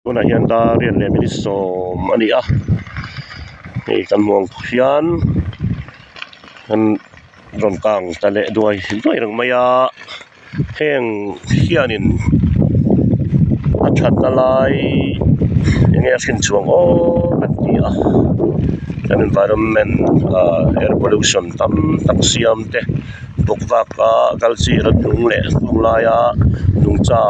Tunah hian dar riat leh minute sawm a ni a hei kan hmuh ang hian an rawn kang ta leh duai duai reng mai a heng hianin a thatna lai eng nge a hrin chhuah ang aw kan ti a kan environment ah air pollution tam tak siam te bawk vak a kal chi rannung leh tunlaia nungcha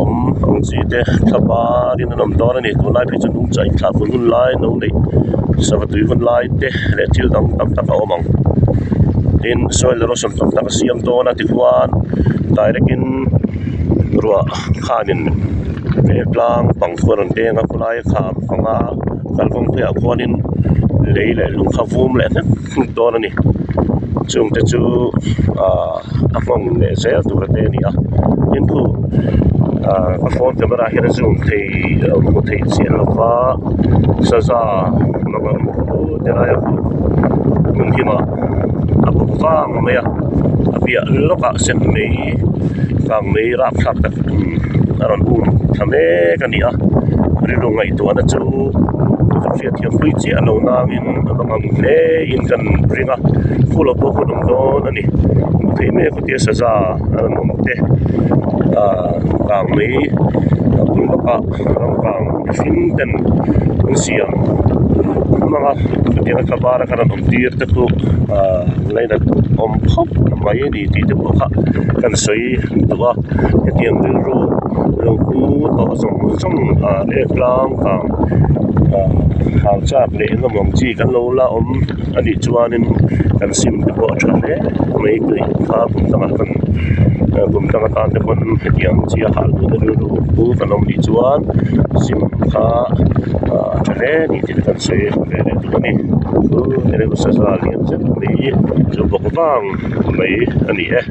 awm ang chi te thla varin an awm dawn a ni tunlai phei chu nungcha inthlah hun hun lai no neih sava tui hun lai te leh thil dang tam tak a awm ang tin soil erosion tam tak a siam dawn a tichuan direct in ruah khanin he tlang pang khuan an deng a khawlai a kham panga kalkawng pheiah khuanin lei leh lung kha vum leh hlek hluk dawn a ni chungte chu ahh a nghawng leh zel tur te a ni a tin khu ahh ka phone camera hian a zoom thei a hmu thei chiah lo va saza mangang te laia khu hmun himah a bawk vang mai a a piah lawkah sen mai kang mai rapthlak tak a rawn um thla mek a ni a rilru ngaihtuahna chu ka hriatthiam pui chiah lo nangin a va ngang hle in kan ring a khu lo pawh hun awm dawn a ni hmu thei mek khatia saza a rawn awm te ah kang mai a bul lawkah ram kang mihring ten an siam hmang a chutiang a thlabar a kan rawn awm tir te pawh ah ngainat awm khawp mai a ni tih te pawh kha kan sawi duh a hetiang rilru lungpu tawh zawng zawng ah leh tlang kang ah hau chak leh eng emaw ang chi kan lo la awm a nih chuanin kan sim te pawh a tha hle mai tih kha kum dangah kan kum dang atan te pawn hetiang chi a hal duhna rilru pu kan awm nih chuan sim kha ah a tha hle a ni tih kan sawi ve leh duh a ni chu saza lian zet mai hi chu bawk vang mai a ni e.